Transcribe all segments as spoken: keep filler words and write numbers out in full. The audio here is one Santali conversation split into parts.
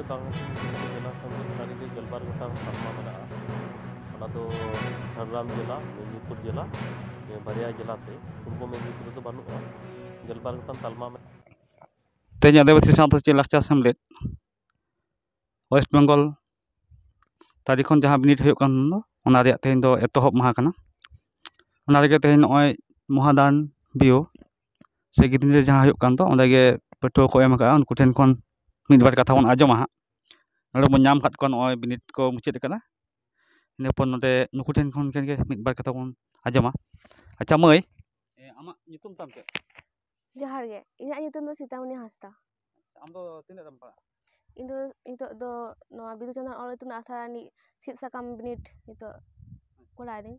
ᱜᱚᱴᱟᱝ ᱡᱮᱞᱟ ᱠᱷᱚᱱ ᱫᱚ ᱥᱟᱹᱨᱤᱜᱮ ᱜᱮᱞᱵᱟᱨ ᱜᱚᱴᱟᱝ ᱛᱟᱞᱢᱟ ᱢᱮᱱᱟᱜᱼᱟ᱾ ᱚᱱᱟ ᱫᱚ ᱡᱷᱟᱲᱜᱨᱟᱢ ᱡᱮᱞᱟ, ᱢᱮᱫᱽᱱᱤᱯᱩᱨ ᱡᱮᱞᱟ, ᱱᱤᱭᱟᱹ ᱵᱟᱨᱭᱟ ᱡᱮᱞᱟ ᱛᱮ, ᱯᱩᱨᱵᱚ ᱢᱮᱫᱽᱱᱤᱯᱩᱨ ᱨᱮᱫᱚ ᱵᱟᱹᱱᱩᱜᱼᱟ᱾ ᱜᱮᱞᱵᱟᱨ ᱜᱚᱴᱟᱝ ᱛᱟᱞᱢᱟ ᱢᱮᱱᱟᱜᱼᱟ᱾ ᱛᱮᱦᱮᱧ ᱟᱹᱫᱤᱵᱟᱹᱥᱤ ᱥᱟᱶᱛᱟ ᱪᱮᱫ ᱞᱟᱠᱪᱟᱨ ᱥᱮᱢᱞᱮᱫ ᱳᱭᱮᱥᱴ ᱵᱮᱝᱜᱚᱞ ᱛᱟᱹᱨᱤ ᱠᱷᱚᱱ ᱡᱟᱦᱟᱸ ᱵᱤᱱᱤᱰ ᱦᱩᱭᱩᱜ ᱠᱟᱱ ᱫᱚ, ᱚᱱᱟ ᱨᱮᱭᱟᱜ ᱛᱮᱦᱮᱧ ᱫᱚ ᱮᱛᱚᱦᱚᱵ ᱢᱟᱦᱟ ᱠᱟᱱᱟ᱾ ᱚᱱᱟ ᱨᱮᱜᱮ ᱛᱮᱦᱮᱧ ᱱᱚᱜᱼᱚᱭ ᱢᱚᱦᱟᱫᱟᱱ ᱵᱤᱭᱳ ᱥᱮ ᱜᱤᱫᱽᱨᱟᱹ ᱡᱟᱦᱟᱸ ᱦᱩᱭᱩᱜ ᱠᱟᱱ ᱫᱚ, ᱚᱸᱰᱮ ᱜᱮ ᱯᱟᱹᱴᱷᱩᱣᱟᱹ ᱠᱚ ᱮᱢ ᱟᱠᱟᱫᱼᱟ, ᱩᱱᱠᱩ ᱴᱷᱮᱱ ᱠᱷᱚᱱ ᱢᱤᱫ ᱵᱟᱨ ᱠᱟᱛᱷᱟ ᱵᱚᱱ ᱟᱸᱡᱚᱢᱟ ᱦᱟᱸᱜ᱾ ᱱᱚᱰᱮ ᱵᱚᱱ ᱧᱟᱢ ᱟᱠᱟᱫ ᱠᱚᱣᱟ, ᱱᱚᱜᱼᱚᱭ ᱵᱤᱱᱤᱰ ᱠᱚ ᱢᱩᱪᱟᱹᱫ ᱟᱠᱟᱱᱟ᱾ ᱤᱱᱟᱹ ᱯᱚᱨ ᱱᱚᱰᱮ ᱱᱩᱠᱩ ᱴᱷᱮᱱ ᱠᱷᱚᱱ ᱜᱮ ᱢᱤᱫ ᱵᱟᱨ ᱠᱟᱛᱷᱟ ᱵᱚᱱ ᱟᱸᱡᱚᱢᱟ᱾ ᱟᱪᱪᱷᱟ ᱢᱟᱹᱭ, ᱮ, ᱟᱢᱟᱜ ᱧᱩᱛᱩᱢ ᱛᱟᱢ ᱪᱮᱫ? ᱡᱚᱦᱟᱨ ᱜᱮ, ᱤᱧᱟᱹᱜ ᱧᱩᱛᱩᱢ ᱫᱚ ᱥᱤᱛᱟᱢᱚᱱᱤ ᱦᱟᱸᱥᱫᱟ᱾ ᱟᱪᱪᱷᱟ, ᱟᱢ ᱫᱚ ᱛᱤᱱᱟᱹᱜ ᱨᱮᱢ ᱯᱟᱲᱦᱟᱜᱼᱟ? ᱤᱧ ᱫᱚ ᱱᱤᱛᱚᱜ ᱫᱚ ᱱᱚᱣᱟ ᱵᱤᱫᱩ ᱪᱟᱸᱫᱟᱱ ᱚᱞ ᱤᱛᱩᱱ ᱟᱥᱲᱟ ᱨᱤᱱᱤᱡ ᱥᱤᱫ ᱥᱟᱠᱟᱢ ᱵᱤᱱᱤᱰ ᱱᱤᱛᱚᱜ ᱠᱚᱨᱟᱣ ᱫᱟᱹᱧ᱾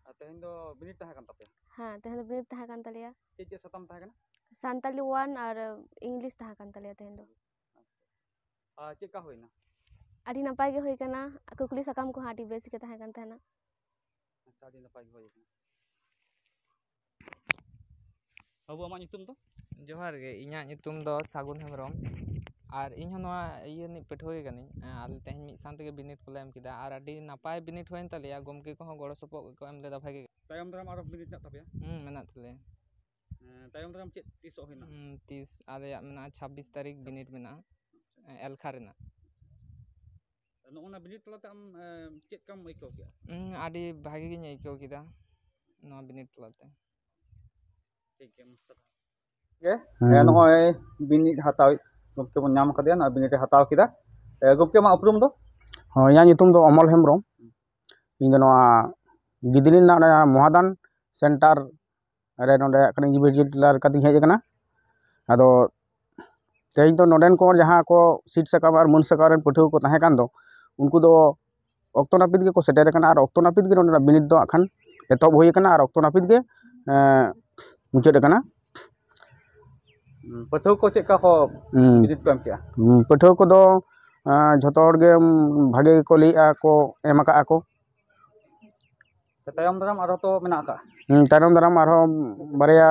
ᱟᱨ ᱛᱮᱦᱮᱧ ᱫᱚ ᱵᱤᱱᱤᱰ ᱛᱟᱦᱮᱸ ᱠᱟᱱ ᱛᱟᱯᱮᱭᱟ? ᱦᱮᱸ, ᱛᱮᱦᱮᱧ ᱫᱚ ᱵᱤᱱᱤᱰ ᱛᱟᱦᱮᱸ ᱠᱟᱱ ᱛᱟᱞᱮᱭᱟ᱾ ᱪᱮᱫ ᱪᱮᱫ ᱥᱟᱛᱟᱢ ᱛᱟᱦᱮᱸ ᱠᱟᱱᱟ? ᱥᱟᱱᱛᱟᱞᱤ ᱚᱣᱟᱱ ᱟᱨ ᱤᱝᱞᱤᱥ ᱛᱟᱦᱮᱸ ᱠᱟᱱ ᱛᱟᱞᱮᱭᱟ ᱛᱮᱦᱮᱧ ᱫᱚ᱾ ᱟᱨ ᱪᱮᱫ ᱞᱮᱠᱟ ᱦᱩᱭᱱᱟ? ᱟᱹᱰᱤ ᱱᱟᱯᱟᱭ ᱜᱮ ᱦᱩᱭ ᱠᱟᱱᱟ᱾ ᱠᱩᱠᱞᱤ ᱥᱟᱠᱟᱢ ᱠᱚᱦᱚᱸ ᱟᱹᱰᱤ ᱵᱮᱥ ᱜᱮ ᱛᱟᱦᱮᱸ ᱠᱟᱱ ᱛᱟᱦᱮᱱᱟ᱾ ᱟᱪᱪᱷᱟ, ᱟᱹᱰᱤ ᱱᱟᱯᱟᱭ ᱜᱮ ᱦᱩᱭ ᱠᱟᱱᱟ᱾ ᱵᱟᱹᱵᱩ, ᱟᱢᱟᱜ ᱧᱩᱛᱩᱢ ᱫᱚ? ᱡᱚᱦᱟᱨ ᱜᱮ, ᱤᱧᱟᱹᱜ ᱧᱩᱛᱩᱢ ᱫᱚ ᱥᱟᱹᱜᱩᱱ ᱦᱮᱢᱵᱨᱚᱢ᱾ ᱟᱨ ᱤᱧ ᱦᱚᱸ ᱱᱚᱣᱟ ᱤᱭᱟᱹ ᱨᱤᱱᱤᱡ ᱯᱟᱹᱴᱷᱩᱣᱟᱹ ᱜᱮ ᱠᱟᱹᱱᱟᱹᱧ᱾ ᱟᱨ ᱛᱮᱦᱮᱧ ᱢᱤᱫ ᱥᱟᱶ ᱛᱮᱜᱮ ᱵᱤᱱᱤᱰ ᱠᱚᱞᱮ ᱮᱢ ᱠᱮᱫᱟ, ᱟᱨ ᱟᱹᱰᱤ ᱱᱟᱯᱟᱭ ᱵᱤᱱᱤᱰ ᱦᱩᱭᱮᱱ ᱛᱟᱞᱮᱭᱟ᱾ ᱜᱚᱢᱠᱮ ᱠᱚᱦᱚᱸ ᱜᱚᱲᱚ ᱥᱚᱯᱚᱦᱚᱫ ᱠᱚ ᱮᱢ ᱞᱮᱫᱟ ᱵᱷᱟᱜᱮ ᱜᱮ᱾ ᱛᱟᱭᱚᱢ ᱫᱟᱨᱟᱢ ᱟᱨᱚ ᱵᱤᱱᱤᱰ ᱢᱮᱱᱟᱜ ᱛᱟᱯᱮᱭᱟ? ᱦᱩᱸ, ᱢᱮᱱᱟᱜ ᱛᱟᱞᱮᱭᱟ᱾ ᱦᱮᱸ, ᱛᱟᱭᱚᱢ ᱫᱟᱨᱟᱢ ᱪᱮᱫ ᱛᱤᱥᱚᱜ ᱦᱩᱭᱱᱟ? ᱦᱩᱸ, ᱛᱤᱥ ᱟᱞᱮᱭᱟᱜ ᱢᱮᱱᱟᱜᱼᱟ, ᱪᱷᱟᱵᱵᱤᱥ ᱛᱟᱹᱨᱤᱠᱷ ᱵᱤᱱᱤᱰ ᱢᱮᱱᱟᱜᱼᱟ, ᱮᱞᱠᱷᱟ ᱨᱮᱱᱟᱜ᱾ ᱱᱚᱜᱼᱚ ᱱᱟ ᱵᱤᱱᱤᱰ ᱛᱟᱞᱟᱛᱮ ᱟᱢ, ᱮ, ᱪᱮᱫ ᱞᱮᱠᱟᱢ ᱟᱹᱭᱠᱟᱹᱣ ᱠᱮᱜᱼᱟ? ᱦᱩᱸ, ᱟᱹᱰᱤ ᱵᱷᱟᱜᱮ ᱜᱤᱧ ᱟᱹᱭᱠᱟᱹᱣ ᱠᱮᱫᱟ ᱱᱚᱣᱟ ᱵᱤᱱᱤᱰ ᱛᱟᱞᱟᱛᱮ᱾ ᱴᱷᱤᱠ ᱜᱮᱭᱟ, ᱢᱚᱡᱽ ᱠᱟᱛᱷᱟ᱾ ᱜᱮ, ᱦᱩᱸ᱾ ᱮ, ᱱᱚᱜᱼᱚᱭ ᱵᱤᱱᱤᱰ ᱦᱟᱛᱟᱣᱤᱡ ᱜᱚᱢᱠᱮ ᱵᱚᱱ ᱧᱟᱢ ᱠᱟᱫᱮᱭᱟ, ᱱᱚᱣᱟ ᱵᱤᱱᱤᱰ ᱮ ᱦᱟᱛᱟᱣ ᱠᱮᱫᱟ᱾ ᱮ, ᱜᱚᱢᱠᱮ, ᱟᱢᱟᱜ ᱩᱯᱨᱩᱢ ᱫᱚ? ᱦᱳᱭ, ᱤᱧᱟᱹᱜ ᱧᱩᱛᱩᱢ ᱫᱚ ᱚᱢᱚᱞ ᱦᱮᱢᱵᱨᱚᱢ᱾ ᱤᱧ ᱫᱚ ᱱᱚᱣᱟ ᱜᱤᱫᱽᱨᱟᱹ ᱨᱮᱱᱟᱜ ᱚᱱᱟ ᱢᱚᱦᱟᱫᱟᱱ ᱥᱮᱱᱴᱟᱨ ᱨᱮ ᱱᱚᱰᱮ ᱠᱷᱚᱱ ᱤᱱᱵᱷᱤᱡᱤᱞᱮᱴᱟᱨ ᱞᱮᱠᱟᱛᱤᱧ ᱦᱮᱡ ᱟᱠᱟᱱᱟ᱾ ᱟᱫᱚ ᱛᱮᱦᱮᱧ ᱫᱚ ᱱᱚᱰᱮᱱ ᱠᱚ ᱡᱟᱦᱟᱸ ᱠᱚ ᱥᱤᱴ ᱥᱟᱠᱟᱢ ᱟᱨ ᱢᱟᱹᱱ ᱥᱟᱠᱟᱢ ᱨᱮᱱ ᱯᱟᱹᱴᱷᱩᱣᱟᱹ ᱠᱚ ᱛᱟᱦᱮᱸ ᱠᱟᱱ ᱫᱚ, ᱩᱱᱠᱩ ᱫᱚ ᱚᱠᱛᱚ ᱱᱟᱹᱯᱤᱛ ᱜᱮᱠᱚ ᱥᱮᱴᱮᱨ ᱟᱠᱟᱱᱟ ᱟᱨ ᱚᱠᱛᱚ ᱱᱟᱹᱯᱤᱛ ᱜᱮ ᱱᱚᱰᱮᱱᱟᱜ ᱵᱤᱱᱤᱰ ᱫᱚ ᱦᱟᱸᱜ ᱠᱷᱟᱱ ᱮᱛᱚᱦᱚᱵ ᱦᱩᱭ ᱟᱠᱟᱱᱟ ᱟᱨ ᱚᱠᱛᱚ ᱱᱟᱹᱯᱤᱛ ᱜᱮ, ᱮᱸ, ᱢᱩᱪᱟᱹᱫ ᱟᱠᱟᱱᱟ᱾ ᱯᱟᱹᱴᱷᱩᱣᱟᱹ ᱠᱚ ᱪᱮᱫ ᱞᱮᱠᱟ ᱠᱚ ᱦᱩᱸ᱾ ᱵᱤᱱᱤᱰ ᱠᱚ ᱮᱢ ᱠᱮᱜᱼᱟ? ᱦᱩᱸ, ᱯᱟᱹᱴᱷᱩᱣᱟᱹ ᱠᱚᱫᱚ, ᱮᱸ, ᱡᱷᱚᱛᱚ ᱦᱚᱲ ᱜᱮ, ᱩᱸ, ᱵᱷᱟᱜᱮ ᱜᱮᱠᱚ ᱞᱟᱹᱭᱮᱜᱼᱟ ᱠᱚ, ᱮᱢ ᱟᱠᱟᱜᱼᱟ ᱠᱚ᱾ ᱛᱟᱭᱚᱢ ᱫᱟᱨᱟᱢ ᱟᱨᱦᱚᱸ ᱛᱚ ᱢᱮᱱᱟᱜ ᱟᱠᱟᱜᱼᱟ? ᱦᱩᱸ, ᱛᱟᱭᱱᱚᱢ ᱫᱟᱨᱟᱢ ᱟᱨᱦᱚᱸ ᱵᱟᱨᱭᱟ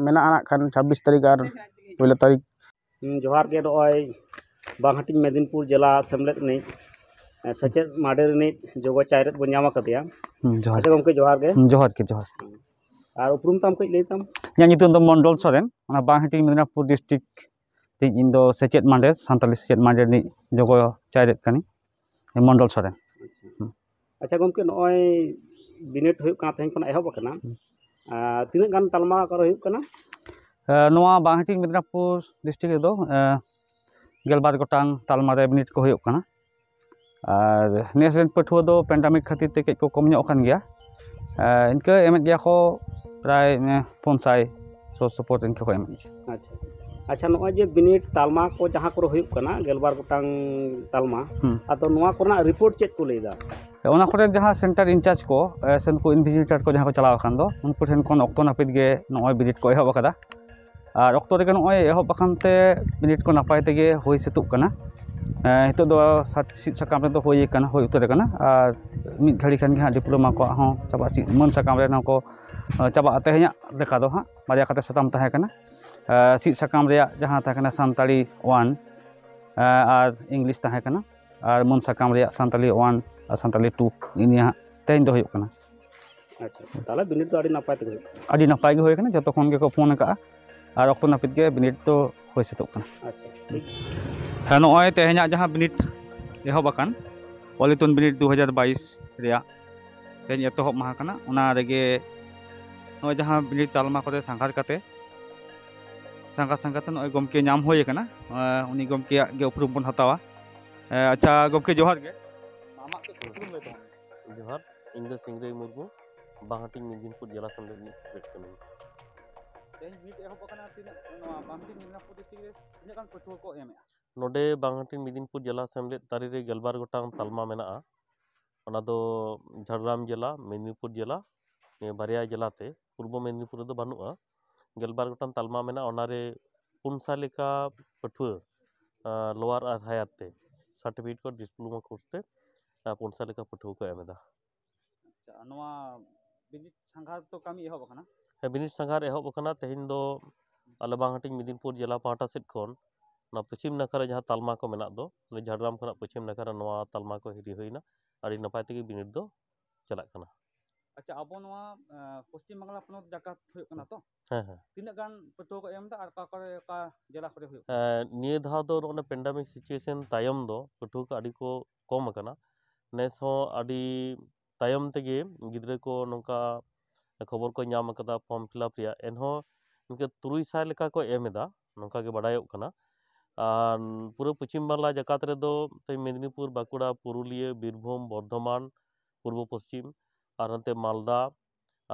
ᱢᱮᱱᱟᱜᱼᱟ ᱱᱟᱜ ᱠᱷᱟᱱ, ᱪᱷᱟᱵᱵᱤᱥ ᱛᱟᱹᱨᱤᱠᱷ ᱟᱨ ᱯᱳᱭᱞᱳ ᱛᱟᱹᱨᱤᱠᱷ᱾ ᱦᱩᱸ, ᱡᱚᱦᱟᱨ ᱜᱮ, ᱱᱚᱜᱼᱚᱭ ᱵᱟᱝᱦᱟᱴᱤᱧ ᱢᱮᱫᱤᱱᱯᱩᱨ ᱡᱮᱞᱟ ᱥᱮᱢᱞᱮᱫ ᱨᱤᱱᱤᱡ, ᱮ, ᱥᱮᱪᱮᱫ ᱢᱟᱰᱮ ᱨᱤᱱᱤᱡ ᱡᱚᱜᱚ ᱪᱟᱭᱨᱮᱛ ᱵᱚᱱ ᱧᱟᱢ ᱟᱠᱟᱫᱮᱭᱟ᱾ ᱦᱩᱸ, ᱡᱚᱦᱟᱨ ᱟᱪᱪᱷᱟ ᱜᱮ᱾ ᱜᱚᱢᱠᱮ, ᱡᱚᱦᱟᱨ ᱜᱮ᱾ ᱦᱩᱸ, ᱡᱚᱦᱟᱨ ᱜᱮ, ᱡᱚᱦᱟᱨ᱾ ᱟᱨ ᱩᱯᱨᱩᱢ ᱛᱟᱢ ᱠᱟᱹᱡ ᱞᱟᱹᱭ ᱛᱟᱢ? ᱤᱧᱟᱹᱜ ᱧᱩᱛᱩᱢ ᱫᱚ ᱢᱚᱱᱰᱚᱞ ᱥᱚᱨᱮᱱ, ᱚᱱᱟ ᱵᱟᱝᱦᱟᱴᱤᱧ ᱢᱮᱫᱤᱱᱟᱯᱩᱨ ᱰᱤᱥᱴᱨᱤᱠᱴ ᱨᱤᱱᱤᱡ ᱤᱧ ᱫᱚ ᱥᱮᱪᱮᱫ ᱢᱟᱰᱮᱨ, ᱥᱟᱱᱛᱟᱞᱤ ᱥᱮᱪᱮᱫ ᱢᱟᱰᱮᱨ ᱨᱤᱱᱤᱡ ᱡᱚᱜᱚ ᱪᱟᱭᱨᱮᱛ ᱠᱟᱹᱱᱟᱹᱧ, ᱢᱚᱱᱰᱚᱞ ᱥᱚᱨᱮᱱ᱾ ᱟᱪᱪᱷᱟ᱾ ᱦᱩᱸ᱾ ᱟᱪᱪᱷᱟ ᱜᱚᱢᱠᱮ, ᱱᱚᱜᱼᱚᱭ ᱵᱤᱱᱤᱰ ᱦᱩᱭᱩᱜ ᱠᱟᱱᱟ, ᱛᱮᱦᱮᱧ ᱠᱷᱚᱱᱟᱜ ᱮᱦᱚᱵ ᱟᱠᱟᱱᱟ᱾ ᱦᱩᱸ᱾ ᱟᱨ ᱛᱤᱱᱟᱹᱜ ᱜᱟᱱ ᱛᱟᱞᱢᱟ ᱚᱠᱟᱨᱮ ᱦᱩᱭᱩᱜ ᱠᱟᱱᱟ? ᱮ, ᱱᱚᱣᱟ ᱵᱟᱝᱦᱟᱴᱤᱧ ᱢᱮᱫᱤᱱᱟᱯᱩᱨ ᱰᱤᱥᱴᱨᱤᱠᱴ ᱨᱮᱫᱚ, ᱮ, ᱜᱮᱞᱵᱟᱨ ᱜᱚᱴᱟᱝ ᱛᱟᱞᱢᱟ ᱨᱮ ᱵᱤᱱᱤᱰ ᱠᱚ ᱦᱩᱭᱩᱜ ᱠᱟᱱᱟ᱾ ᱟᱨ ᱱᱮᱥ ᱨᱮᱱ ᱯᱟᱹᱴᱷᱩᱣᱟᱹ ᱫᱚ ᱯᱮᱱᱰᱟᱢᱤᱠ ᱠᱷᱟᱹᱛᱤᱨ ᱛᱮ ᱠᱟᱹᱡ ᱠᱚ ᱠᱚᱢ ᱧᱚᱜ ᱟᱠᱟᱱ ᱜᱮᱭᱟ᱾ ᱮ, ᱤᱱᱠᱟᱹ ᱮᱢᱮᱫ ᱜᱮᱭᱟ ᱠᱚ ᱯᱨᱟᱭ, ᱮ, ᱯᱩᱱ ᱥᱟᱭ ᱥᱩᱨ ᱥᱩᱯᱩᱨ ᱤᱱᱠᱟᱹ ᱠᱚ ᱮᱢᱮᱫ ᱜᱮᱭᱟ᱾ ᱟᱪᱪᱷᱟ, ᱟᱪᱪᱷᱟ, ᱱᱚᱜᱼᱚᱭ ᱡᱮ ᱵᱤᱱᱤᱰ ᱛᱟᱞᱢᱟ ᱠᱚ ᱡᱟᱦᱟᱸ ᱠᱚᱨᱮ ᱦᱩᱭᱩᱜ ᱠᱟᱱᱟ, ᱜᱮᱞᱵᱟᱨ ᱜᱚᱴᱟᱝ ᱛᱟᱞᱢᱟ, ᱦᱩᱸ᱾ ᱟᱫᱚ ᱱᱚᱣᱟ ᱠᱚᱨᱮᱱᱟᱜ ᱨᱤᱯᱳᱨᱴ ᱪᱮᱫ ᱠᱚ ᱞᱟᱹᱭᱫᱟ? ᱚᱱᱟ ᱠᱚᱨᱮ ᱡᱟᱦᱟᱸ ᱥᱮᱱᱴᱟᱨ ᱤᱱᱪᱟᱨᱡᱽ ᱠᱚ, ᱮ, ᱥᱮ ᱱᱩᱠᱩ ᱤᱱᱵᱷᱤᱡᱤᱞᱮᱴᱟᱨ ᱠᱚ ᱡᱟᱦᱟᱸ ᱠᱚ ᱪᱟᱞᱟᱣ ᱟᱠᱟᱱ ᱫᱚ, ᱩᱱᱠᱩ ᱴᱷᱮᱱ ᱠᱷᱚᱱ ᱚᱠᱛᱚ ᱱᱟᱹᱯᱤᱛ ᱜᱮ ᱱᱚᱜᱼᱚᱭ ᱵᱤᱱᱤᱰ ᱠᱚ ᱮᱦᱚᱵ ᱟᱠᱟᱫᱟ᱾ ᱟᱨ ᱚᱠᱛᱚ ᱨᱮᱜᱮ ᱱᱚᱜᱼᱚᱭ ᱮᱦᱚᱵ ᱟᱠᱟᱱ ᱛᱮ ᱵᱤᱱᱤᱰ ᱠᱚ ᱱᱟᱯᱟᱭ ᱛᱮᱜᱮ ᱦᱩᱭ ᱥᱟᱹᱛᱚᱜ ᱠᱟᱱᱟ᱾ ᱮ, ᱱᱤᱛᱚᱜ ᱫᱚ ᱥᱟᱛ-, ᱥᱤᱫ ᱥᱟᱠᱟᱢ ᱨᱮᱫᱚ ᱦᱩᱭ ᱟᱠᱟᱱᱟ, ᱦᱩᱭ ᱩᱛᱟᱹᱨ ᱟᱠᱟᱱᱟ᱾ ᱟᱨ ᱢᱤᱫ ᱜᱷᱟᱹᱲᱤ ᱠᱷᱟᱱ ᱜᱮ ᱦᱟᱸᱜ ᱰᱤᱯᱞᱳᱢᱟ ᱠᱚᱣᱟᱜ ᱦᱚᱸ ᱪᱟᱵᱟᱜ, ᱥᱤᱫ ᱢᱟᱹᱱ ᱥᱟᱠᱟᱢ ᱨᱮ ᱱᱚᱣᱟ ᱠᱚ, ᱮ, ᱪᱟᱵᱟᱜᱼᱟ ᱛᱮᱦᱮᱧᱟᱜ ᱞᱮᱠᱟ ᱫᱚ ᱦᱟᱸᱜ ᱵᱟᱨᱭᱟ ᱠᱟᱛᱮ ᱥᱟᱛᱟᱢ ᱛᱟᱦᱮᱸ ᱠᱟᱱᱟ᱾ ᱮ, ᱥᱤᱫ ᱥᱟᱠᱟᱢ ᱨᱮᱭᱟᱜ ᱡᱟᱦᱟᱸ ᱛᱟᱦᱮᱸ ᱠᱟᱱᱟ ᱥᱟᱱᱛᱟᱲᱤ ᱚᱣᱟᱱ, ᱮ, ᱟᱨ ᱤᱝᱞᱤᱥ ᱛᱟᱦᱮᱸ ᱠᱟᱱᱟ, ᱟᱨ ᱢᱟᱹᱱ ᱥᱟᱠᱟᱢ ᱨᱮᱭᱟᱜ ᱥᱟᱱᱛᱟᱲᱤ ᱚᱣᱟᱱ ᱟᱨ ᱥᱟᱱᱛᱟᱲᱤ ᱴᱩ, ᱱᱤᱭᱟᱹ ᱦᱟᱸᱜ ᱛᱮᱦᱮᱧ ᱫᱚ ᱦᱩᱭᱩᱜ ᱠᱟᱱᱟ᱾ ᱟᱪᱪᱷᱟ, ᱟᱪᱪᱷᱟ᱾ ᱛᱟᱦᱚᱞᱮ ᱵᱤᱱᱤᱰ ᱫᱚ ᱟᱹᱰᱤ ᱱᱟᱯᱟᱭ ᱛᱮᱜᱮ ᱦᱩᱭᱩᱜ ᱠᱟᱱᱟ? ᱟᱹᱰᱤ ᱱᱟᱯᱟᱭ ᱜᱮ ᱦᱩᱭ ᱠᱟᱱᱟ, ᱡᱚᱛᱚ ᱠᱷᱚᱱ ᱜᱮᱠᱚ ᱯᱷᱳᱱ ᱟᱠᱟᱫᱼᱟ ᱟᱨ ᱚᱠᱛᱚ ᱱᱟᱹᱯᱤᱛ ᱜᱮ ᱵᱤᱱᱤᱰ ᱫᱚ ᱦᱩᱭ ᱥᱟᱹᱛᱚᱜ ᱠᱟᱱᱟ᱾ ᱟᱪᱪᱷᱟ, ᱴᱷᱤᱠ᱾ ᱦᱮᱸ, ᱱᱚᱜᱼᱚᱭ ᱛᱮᱦᱮᱧᱟᱜ ᱡᱟᱦᱟᱸ ᱵᱤᱱᱤᱰ ᱮᱦᱚᱵ ᱟᱠᱟᱱ, ᱚᱞ ᱤᱛᱩᱱ ᱵᱤᱱᱤᱰ ᱫᱩ ᱦᱟᱡᱟᱨ ᱵᱟᱭᱤᱥ ᱨᱮᱭᱟᱜ ᱛᱮᱦᱮᱧ ᱮᱛᱚᱦᱚᱵ ᱢᱟᱦᱟ ᱠᱟᱱᱟ, ᱚᱱᱟ ᱨᱮᱜᱮ ᱱᱚᱜᱼᱚᱭ ᱡᱟᱦᱟᱸ ᱵᱤᱱᱤᱰ ᱛᱟᱞᱢᱟ ᱠᱚᱨᱮ ᱥᱟᱸᱜᱷᱟᱨ ᱠᱟᱛᱮ, ᱥᱟᱸᱜᱷᱟᱨ ᱥᱟᱸᱜᱷᱟᱨ ᱛᱮ ᱱᱚᱜᱼᱚᱭ ᱜᱚᱢᱠᱮ ᱧᱟᱢ ᱦᱩᱭ ᱟᱠᱟᱱᱟ᱾ ᱮᱸ, ᱩᱱᱤ ᱜᱚᱢᱠᱮᱭᱟᱜ ᱜᱮ ᱩᱯᱨᱩᱢ ᱵᱚᱱ ᱦᱟᱛᱟᱣᱟ᱾ ᱮᱸ, ᱟᱪᱪᱷᱟ ᱜᱚᱢᱠᱮ, ᱡᱚᱦᱟᱨ ᱜᱮ᱾ ᱟᱢᱟᱜ ᱠᱟᱹᱡ ᱩᱯᱨᱩᱢ ᱞᱟᱹᱭ ᱛᱟᱵᱚᱱ ᱢᱮ᱾ ᱡᱚᱦᱟᱨ, ᱤᱧ ᱫᱚ ᱥᱤᱝᱨᱟᱹᱭ ᱢᱩᱨᱢᱩ, ᱵᱟᱝᱦᱟᱴᱤᱧ ᱢᱮᱫᱤᱱᱯᱩᱨ ᱡᱮᱞᱟ ᱥᱮᱢᱞᱮᱫ ᱨᱤᱱᱤᱡ ᱥᱮᱠᱨᱮᱴᱟᱨᱤ ᱠᱟᱹᱱᱟᱹᱧ᱾ ᱛᱮᱦᱮᱧ ᱵᱤᱱᱤᱰ ᱮᱦᱚᱵ ᱟᱠᱟᱱᱟ, ᱛᱤᱱᱟᱹᱜ ᱱᱚᱣᱟ ᱵᱟᱝᱦᱟᱴᱤᱧ ᱢᱮᱫᱤᱱᱟᱯᱩᱨ ᱰᱤᱥᱴᱨᱤᱠᱴ ᱨᱮ ᱛᱤᱱᱟᱹᱜ ᱜᱟᱱ ᱯᱟᱹᱴᱷᱩᱣᱟᱹ ᱠᱚ ᱮᱢᱮᱜᱼᱟ? ᱱᱚᱰᱮ ᱵᱟᱝᱦᱟᱴᱤᱧ ᱢᱮᱫᱤᱱᱯᱩᱨ ᱡᱮᱞᱟ ᱥᱮᱢᱞᱮᱫ ᱛᱟᱹᱨᱤ ᱨᱮ ᱜᱮᱞᱵᱟᱨ ᱜᱚᱴᱟᱝ ᱛᱟᱞᱢᱟ ᱢᱮᱱᱟᱜᱼᱟ᱾ ᱚᱱᱟ ᱫᱚ ᱡᱷᱟᱲᱜᱨᱟᱢ ᱡᱮᱞᱟ, ᱢᱮᱫᱤᱱᱤᱯᱩᱨ ᱡᱮᱞᱟ, ᱱᱤᱭᱟᱹ ᱵᱟᱨᱭᱟ ᱡᱮᱞᱟᱛᱮ, ᱯᱩᱨᱵᱚ ᱢᱮᱫᱤᱱᱤᱯᱩᱨ ᱨᱮᱫᱚ ᱵᱟᱹᱱᱩᱜᱼᱟ᱾ ᱜᱮᱞᱵᱟᱨ ᱜᱚᱴᱟᱝ ᱛᱟᱞᱢᱟ ᱢᱮᱱᱟᱜᱼᱟ, ᱚᱱᱟᱨᱮ ᱯᱩᱱ ᱥᱟᱭ ᱞᱮᱠᱟ ᱯᱟᱹᱴᱷᱩᱣᱟᱹ, ᱟᱸ, ᱞᱳᱣᱟᱨ ᱟᱨ ᱦᱟᱭᱟᱨ ᱛᱮ, ᱥᱟᱨᱴᱤᱯᱷᱤᱠᱮᱴ ᱠᱳᱨᱥ, ᱰᱤᱯᱞᱳᱢᱟ ᱠᱳᱨᱥ ᱛᱮ, ᱟᱸ, ᱯᱩᱱ ᱥᱟᱭ ᱞᱮᱠᱟ ᱯᱟᱹᱴᱷᱩᱣᱟᱹ ᱠᱚ ᱮᱢ ᱮᱫᱟ᱾ ᱟᱪᱪᱷᱟ, ᱱᱚᱣᱟ ᱵᱤᱱᱤᱰ ᱥᱟᱸᱜᱷᱟᱨ ᱛᱚ ᱠᱟᱹᱢᱤ ᱮᱦᱚᱵ ᱟᱠᱟᱱᱟ? ᱦᱮᱸ, ᱵᱤᱱᱤᱰ ᱥᱟᱸᱜᱷᱟᱨ ᱮᱦᱚᱵ ᱟᱠᱟᱱᱟ᱾ ᱛᱮᱦᱮᱧ ᱫᱚ ᱟᱞᱮ ᱵᱟᱝᱦᱟᱴᱤᱧ ᱢᱮᱫᱤᱱᱯᱩᱨ ᱡᱮᱞᱟ ᱯᱟᱦᱴᱟ ᱥᱮᱫ ᱠᱷᱚᱱ ᱚᱱᱟ ᱯᱚᱪᱷᱤᱢ ᱱᱟᱠᱷᱟ ᱨᱮ ᱡᱟᱦᱟᱸ ᱛᱟᱞᱢᱟ ᱠᱚ ᱢᱮᱱᱟᱜ ᱫᱚ, ᱚᱱᱟ ᱡᱷᱟᱲᱜᱨᱟᱢ ᱠᱷᱚᱱᱟᱜ ᱯᱚᱪᱷᱤᱢ ᱱᱟᱠᱷᱟ ᱨᱮ ᱱᱚᱣᱟ ᱛᱟᱞᱢᱟ ᱠᱚ ᱦᱤᱨᱤ ᱦᱩᱭᱱᱟ᱾ ᱟᱹᱰᱤ ᱱᱟᱯᱟᱭ ᱛᱮᱜᱮ ᱵᱤᱱᱤᱰ ᱫᱚ ᱪᱟᱞᱟᱜ ᱠᱟᱱᱟ᱾ ᱟᱪᱪᱷᱟ, ᱟᱵᱚ ᱱᱚᱣᱟ, ᱮᱸ, ᱯᱚᱥᱪᱤᱢ ᱵᱟᱝᱞᱟ ᱯᱚᱱᱚᱛ ᱡᱟᱠᱟᱛ ᱦᱩᱭᱩᱜ ᱠᱟᱱᱟ ᱛᱚ? ᱦᱮᱸ, ᱦᱮᱸ᱾ ᱛᱤᱱᱟᱹᱜ ᱜᱟᱱ ᱯᱟᱹᱴᱷᱩᱣᱟᱹ ᱠᱚ ᱮᱢ ᱮᱫᱟ ᱟᱨ ᱚᱠᱟ ᱠᱚᱨᱮ, ᱚᱠᱟ ᱡᱮᱞᱟ ᱠᱚᱨᱮ ᱦᱩᱭᱩᱜ ᱠᱟᱱᱟ? ᱮᱸ, ᱱᱤᱭᱟᱹ ᱫᱷᱟᱣ ᱫᱚ ᱱᱚᱜᱼᱚᱭ pandemic situation ᱛᱟᱭᱚᱢ ᱫᱚ ᱯᱟᱹᱴᱷᱩᱣᱟᱹ ᱠᱚ ᱟᱹᱰᱤ ᱠᱚ ᱠᱚᱢ ᱟᱠᱟᱱᱟ᱾ ᱱᱮᱥ ᱦᱚᱸ ᱟᱹᱰᱤ ᱛᱟᱭᱚᱢ ᱛᱮᱜᱮ ᱜᱤᱫᱽᱨᱟᱹ ᱠᱚ ᱱᱚᱝᱠᱟ ᱠᱷᱚᱵᱚᱨ ᱠᱚ ᱧᱟᱢ ᱟᱠᱟᱫᱟ form fill up ᱨᱮᱭᱟᱜ, ᱮᱱᱦᱚᱸ ᱤᱱᱠᱟᱹ ᱛᱩᱨᱩᱭ ᱥᱟᱭ ᱞᱮᱠᱟ ᱠᱚ ᱮᱢ ᱮᱫᱟ, ᱱᱚᱝᱠᱟ ᱜᱮ ᱵᱟᱰᱟᱭᱚᱜ ᱠᱟᱱᱟ᱾ ᱟᱨ ᱯᱩᱨᱟᱹ ᱯᱚᱪᱷᱤᱢ ᱵᱟᱝᱞᱟ ᱡᱟᱠᱟᱛ ᱨᱮᱫᱚ ᱛᱮᱦᱮᱧ ᱢᱮᱫᱽᱱᱤᱯᱩᱨ, ᱵᱟᱸᱠᱩᱲᱟ, ᱯᱩᱨᱩᱞᱤᱭᱟᱹ, ᱵᱤᱨᱵᱷᱩᱢ, ᱵᱚᱨᱫᱷᱚᱢᱟᱱ, ᱯᱩᱨᱵᱚ ᱯᱚᱥᱪᱤᱢ, ᱟᱨ ᱱᱚᱛᱮ ᱢᱟᱞᱫᱟ,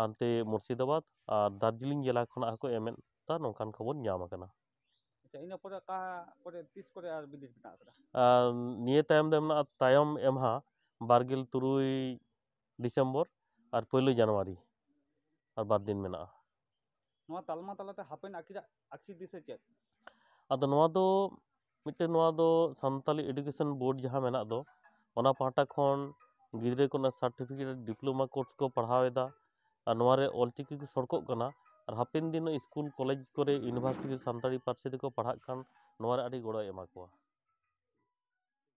ᱟᱨ ᱱᱚᱛᱮ ᱢᱩᱨᱥᱤᱫᱟᱵᱟᱫᱽ ᱟᱨ ᱫᱟᱨᱡᱤᱞᱤᱝ ᱡᱮᱞᱟ ᱠᱷᱚᱱᱟᱜ ᱦᱚᱸᱠᱚ ᱮᱢᱮᱫ ᱫᱟ, ᱱᱚᱝᱠᱟᱱ ᱠᱷᱚᱵᱚᱨ ᱧᱟᱢ ᱟᱠᱟᱱᱟ᱾ ᱟᱪᱪᱷᱟ, ᱤᱱᱟᱹ ᱯᱚᱨᱮ ᱚᱠᱟ ᱠᱚᱨᱮ, ᱛᱤᱥ ᱠᱚᱨᱮ ᱟᱨ ᱵᱤᱱᱤᱰ ᱢᱮᱱᱟᱜ ᱟᱠᱟᱫᱟ? ᱟᱨ ᱱᱤᱭᱟᱹ ᱛᱟᱭᱚᱢ ᱫᱚ ᱢᱮᱱᱟᱜᱼᱟ ᱛᱟᱭᱚᱢ ᱮᱢᱦᱟ, ᱵᱟᱨᱜᱮᱞ ᱛᱩᱨᱩᱭ ᱰᱤᱥᱮᱢᱵᱚᱨ ᱟᱨ ᱯᱳᱭᱞᱳ ᱡᱟᱱᱩᱣᱟᱨᱤ, ᱟᱨ ᱵᱟᱨ ᱫᱤᱱ ᱢᱮᱱᱟᱜᱼᱟ᱾ ᱱᱚᱣᱟ ᱛᱟᱞᱢᱟ ᱛᱟᱞᱟᱛᱮ ᱦᱟᱯᱮᱱ ᱟᱹᱠᱤᱱᱟᱜ ᱟᱹᱠᱷᱤᱨ ᱫᱤᱥᱟᱹ ᱪᱮᱫ? ᱟᱫᱚ ᱱᱚᱣᱟ ᱫᱚ ᱢᱤᱫᱴᱮᱱ, ᱱᱚᱣᱟ ᱫᱚ ᱥᱟᱱᱛᱟᱞᱤ education board ᱡᱟᱦᱟᱸ ᱢᱮᱱᱟᱜ ᱫᱚ, ᱚᱱᱟ ᱯᱟᱦᱴᱟ ᱠᱷᱚᱱ ᱜᱤᱫᱽᱨᱟᱹ ᱠᱚ ᱚᱱᱟ certificate diploma course ᱠᱚ ᱯᱟᱲᱦᱟᱣ ᱮᱫᱟ, ᱟᱨ ᱱᱚᱣᱟ ᱨᱮ ᱚᱞᱪᱤᱠᱤ ᱠᱚ ᱥᱚᱲᱠᱚᱜ ᱠᱟᱱᱟ, ᱟᱨ ᱦᱟᱯᱮᱱ ᱫᱤᱱ ᱥᱠᱩᱞ ᱠᱚᱞᱮᱡᱽ ᱠᱚᱨᱮ university ᱨᱮ ᱥᱟᱱᱛᱟᱲᱤ ᱯᱟᱹᱨᱥᱤ ᱛᱮᱠᱚ ᱯᱟᱲᱦᱟᱜ ᱠᱷᱟᱱ ᱱᱚᱣᱟ ᱨᱮ ᱟᱹᱰᱤ ᱜᱚᱲᱚᱭ ᱮᱢᱟ ᱠᱚᱣᱟ᱾